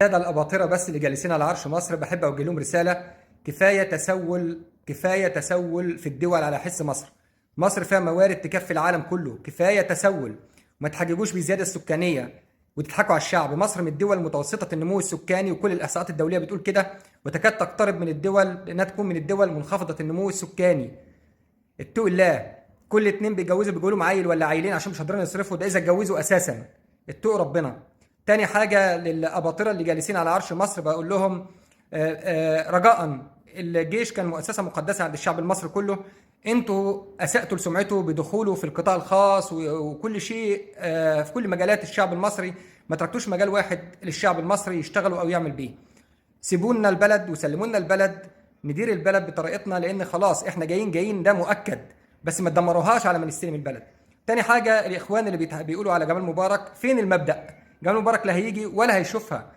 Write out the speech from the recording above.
السادة الأباطرة بس اللي جالسين على عرش مصر، بحب أوجه لهم رسالة: كفاية تسول، كفاية تسول في الدول على حس مصر. مصر فيها موارد تكفي العالم كله، كفاية تسول. وما تحججوش بالزيادة السكانية وتضحكوا على الشعب. مصر من الدول متوسطة النمو السكاني، وكل الإحصاءات الدولية بتقول كده، وتكاد تقترب من الدول لأنها تكون من الدول منخفضة النمو السكاني. اتقوا الله، كل اتنين بيتجوزوا بيقولوا عيل ولا عيلين عشان مش قادرين يصرفوا، ده اذا اتجوزوا اساسا. اتقوا ربنا. تاني حاجة للاباطره اللي جالسين على عرش مصر، بقول لهم رجاء، الجيش كان مؤسسة مقدسة عند الشعب المصري كله، انتوا اسأتوا لسمعته بدخوله في القطاع الخاص وكل شيء، في كل مجالات الشعب المصري، ما تركتوش مجال واحد للشعب المصري يشتغلوا او يعمل بيه. سيبوا لنا البلد وسلموا لنا البلد، ندير البلد بطريقتنا، لان خلاص احنا جايين جايين، ده مؤكد، بس ما تدمروهاش على ما نستلم البلد. تاني حاجة الاخوان اللي بيقولوا على جمال مبارك، فين المبدا؟ جمال مبارك لا هيجي ولا هيشوفها.